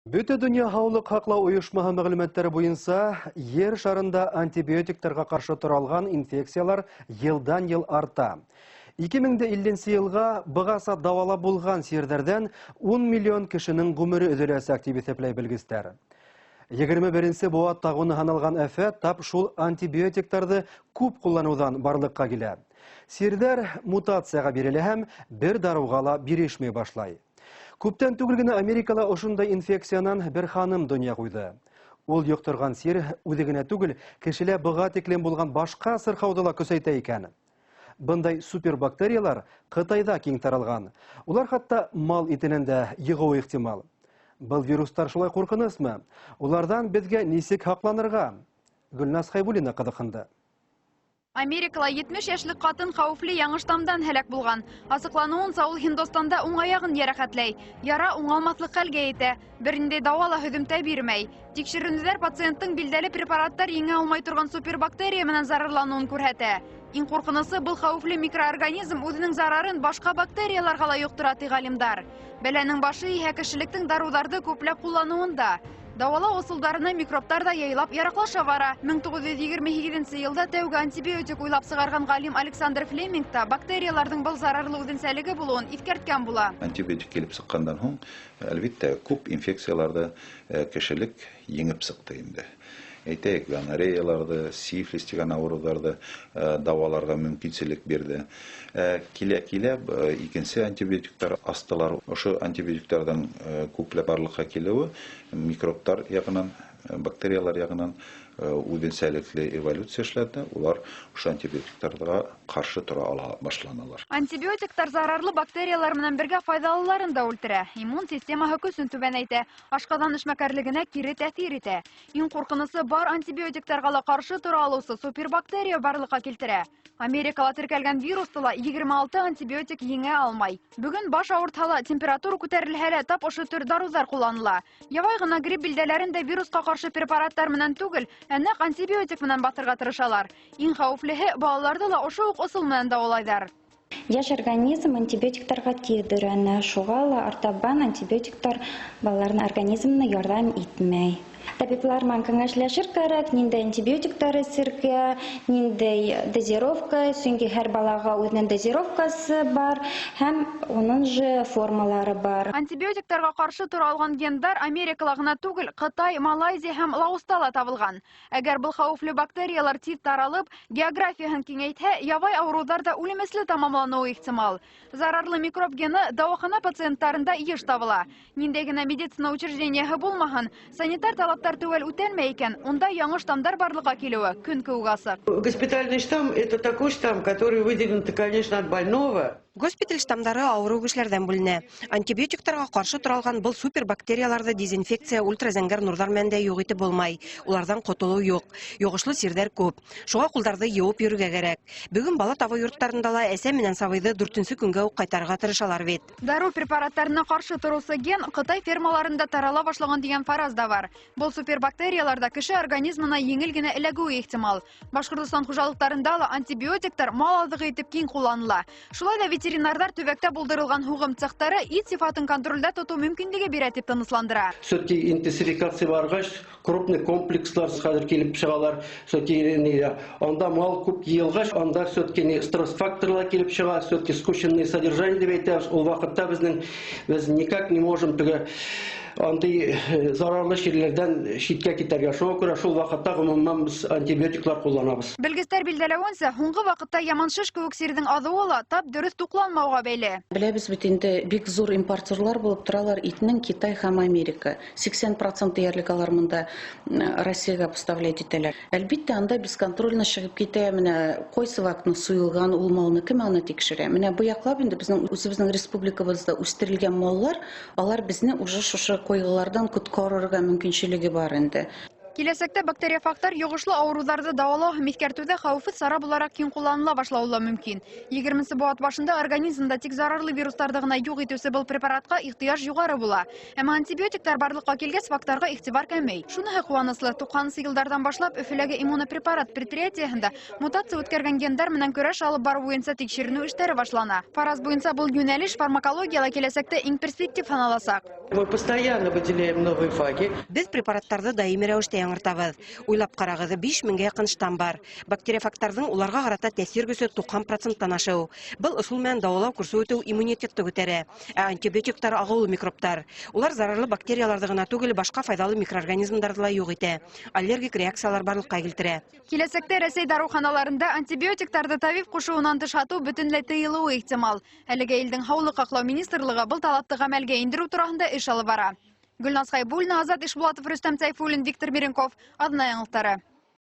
Бөтә донъя һаулыҡ һаҡлау ойошмаһы мәғлүмәттәре буйынса ер шарында антибиотиктарға ҡаршы тора алған инфекциялар йылдан-йыл арта. 2050 йылға бығаса дауалап булған сирҙәрҙән 10 миллион кешенең ғүмере өҙөләсәк тип иҫәпләй белгестәр. 21-нсе быуат тағуны һаналған афәт тап шул антибиотиктарҙы күп ҡулланыуҙан барлыҡҡа килә. Сирҙәр мутацияға бирелә һәм бер дарыуға ла бирешмәй башлай. Күптән түгел генә Америкала ошондай инфекциянан бер ханым донъя ҡуйҙы. Ул йоҡторған сир үҙе генә түгел, кешелә быға тиклем булған башҡа сырхауҙы ла көсәйтә икән. Бындай супербактериялар Ҡытайҙа киң таралған. Улар хатта мал итенән дә йығыуы ихтимал. Был вирустар шулай ҡурҡынысмы? Уларҙан беҙгә нисек һаҡланырға? Гөлназ Хәйбуллина ҡыҙыҡһынды. Америкала 70 йәшлек ҡатын хәүефле яңы штаммдан һәләк булған. Асыҡланыуынса, ул Һиндостанда уң аяғын йәрәхәтләй. Яра уңалмаҫлыҡ хәлгә етә. Бер ниндәй дауа ла һөҙөмтә бирмәй. Тикшеренеүҙәр пациенттың билдәле препараттар еңә алмай торған супербактерия менән зарарланыуын күрһәтә. Иң ҡурҡынысы, был хәүефле микроорганизм үҙенең зарарын башҡа бактерияларға ла йоҡтора, ти ғалимдар. Бәләнең башы иһә кешелектең дарыуҙарҙы күпләп ҡулланыуында. Дауалау ысулдарына микробтар да яйлап яраҡлаша бара. 1928 йылда тәүге антибиотик уйлап сығарған ғалим Александр Флеминг та бактерияларҙың был зарарлы үҙенсәлеге булыуын иҫкәрткән була. Антибиотик килеп сыҡҡандан һуң, әлбиттә, күп инфекцияларҙы кешелек еңеп сыҡты инде. Әйтәйек, гонореяларҙы, сифилис тигән ауырыуҙарҙы дауаларға мөмкинселек бирҙе. Килә-килә икенсе антибиотиктар астылар. Ошо антибиотиктарҙың күпләп барлыҡҡа килеүе микробтар яғынан, бактериялар яғынан үҙенсәлекле эволюция эшләде. Улар ошо антибиотиктарға ҡаршы тора ала башланалар. Антибиотиктар зарарлы бактериялар менән бергә файҙалыларын да үлтерә. Иммун системаһы көсөн түбәнәйтә, ашҡаҙан эшмәкәрлегенә кире тәьҫир итә. Иң ҡурҡынысы, бар антибиотиктарға ла ҡаршы тора алыусы супербактерия барлыҡҡа килтерә. Америкала теркәлгән вирусты ла 26 антибиотик еңә алмай. Бөгөн баш ауыртһа ла, температура күтәрелһә лә тап ошо төр дарыуҙар ҡулланыла. Ябай ғына грипп билдәләрен дә вирусҡа ҡаршы препараттар менән түгел, ә нәҡ антибиотик менән баҫырға тырышалар. Иң хәүефлеһе, балаларҙы ла ошо уҡ ысул менән дауалайҙар. Йәш организм антибиотиктарға тиҙ өйрәнә, шуға ла артабан антибиотиктар балаларҙың организмына ярҙам итмәй. Табиплар менән кәңәшләшер кәрәк, ниндәй антибиотиктар эсергә, ниндәй дозировка, сөнки һәр балаға үҙенең дозировкасы бар һәм уның же формалары бар. Антибиотиктарға ҡаршы тора алған гендар Америкала ғына түгел, Ҡытай, Малайзия һәм Лаоста ла табылған. Әгәр был хәүефле бактериялар тиҙ таралып, географияһын киңәйтһә, ябай ауырыуҙар ҙа үлемесле тамамланыуы ихтимал. Зарарлы микроб гены дауахана пациенттарында йыш табыла. Ниндәй генә медицина учреждениеһы булмаһын, санитар талаптар теүәл үтәлмәй икән, унда яңы штаммдар барлыҡҡа килеүе көн кеүек асыҡ. Госпитальный штамм — это такой штамм, который выделен, конечно, от больного. Госпиталь штаммдары ауырыу кешеләрҙән бүленә. Антибиотиктарға ҡаршы тора алған был супербактерияларҙы дезинфекция, ультразәңгәр нурҙар менән дә юҡ итеп булмай. Уларҙан ҡотолоу юҡ. Йоғошло сирҙәр күп. Шуға ҡулдарҙы йыуып йөрөргә кәрәк. Бөгөн бала табыу йорттарында ла әсә менән сабыйҙы дүртенсе көнгә үк ҡайтарырға тырышалар бит. Дарыу препараттарына ҡаршы тороусы ген Ҡытай фермаларында тарала башлаған тигән фараз да бар. Был супербактериялар ҙа кеше организмына еңел генә эләгеүе ихтимал. Башҡортостан хужалыҡтарында ла антибиотиктар мал аҙығы итеп киң ҡулланыла. Шулай ҙа ветеринарҙар төбәктә булдырылған һуғым цехтары ит сифатын контролдә тотоу мөмкинлеге бирә тип тынысландыра. Все-таки интенсификация барғас, крупный комплекслар хәҙер килеп сығалар. Все-таки анда мал күп йыйылғас, анда все-таки стресс факторлар килеп сыға, все-таки скученное содержание тип әйтәбеҙ. Ул ваҡытта беҙ никак не можем теге андый зарарлы чирләрдән читкә китәргә. Шуңа күрә шул ваҡытта гомумән без антибиотиклар кулланабыз. Белгестәр билдәләүенсә, һуңғы ваҡытта яман шеш кеүек сирҙең аҙыуы ла тап дөрөҫ туҡланмауға бәйле. Беләбеҙ бит инде, бик ҙур импортерлар булып торалар итнең Китай һәм Америка. 80% диярлек алар монда Россиягә поставлять итәләр. Әлбиттә, анда бесконтрольно чыгып китә, менә кайсы вакытны суелган ул малны кем аны тикшерә. Менә бу яклап инде безнең үзебезнең республикабызда үстерелгән маллар, алар безне уже шушы койгылардан коткарырга мөмкинчелеге бар инде. Киләсәктә бактериофагтар йоғошло ауырыуҙарҙы дауалау һәм иҫкәртеүҙә хәүефһеҙ сара булараҡ киң ҡулланыла башлауы ла мөмкин. 20-нсе быуат башында организмда тик зарарлы вирустарҙы ғына юҡ итеүсе был препаратҡа ихтыяж юғары була. Әммә антибиотиктар барлыҡҡа килгәс, фактарға иғтибар кәмей. Шуныһы ҡыуаныслы, 90-нсы йылдарҙан башлап Өфөләге иммунопрепарат предприятиеһында мутация үткәргән гендар менән көрәш алып барыу буйынса тикшеренеү эштәре башлана. Фараз буйынса был йүнәлеш фармакологияла киләсәктә иң перспектив һаналасаҡ. Мы постоянно выделяем новые фаги. Беҙ препараттарҙы даими рәүештә яңыртабыҙ. Уйлап ҡарағыҙ, 5000-гә яҡын штамм бар. Бактериофагтарҙың уларға ҡарата тәьҫир көсө 90%-тан ашыу. Был ысул менән дауалау курсы үтеү иммунитетты күтәрә. Ә антибиотиктар ағыулы микробтар. Улар зарарлы бактерияларҙы ғына түгел, башҡа файҙалы микроорганизмдарҙы ла юҡ итә. Аллергик реакциялар барлыҡҡа килтерә. Киләсәктә Рәсәй дарыуханаларында антибиотиктарҙы табип ҡушыуынан тыш һатыу бөтөнләй тыйылыуы ихтимал. Әлегә илдең һаулыҡ һаҡлау министрлығы был талапты ғәмәлгә индереү тураһында эш алып бара. Гөлназ Хайбуллина, Азат Ишбулатов, Рөстәм Сәйфуллин, Виктор Миренков. Аҙна яңылыҡтары.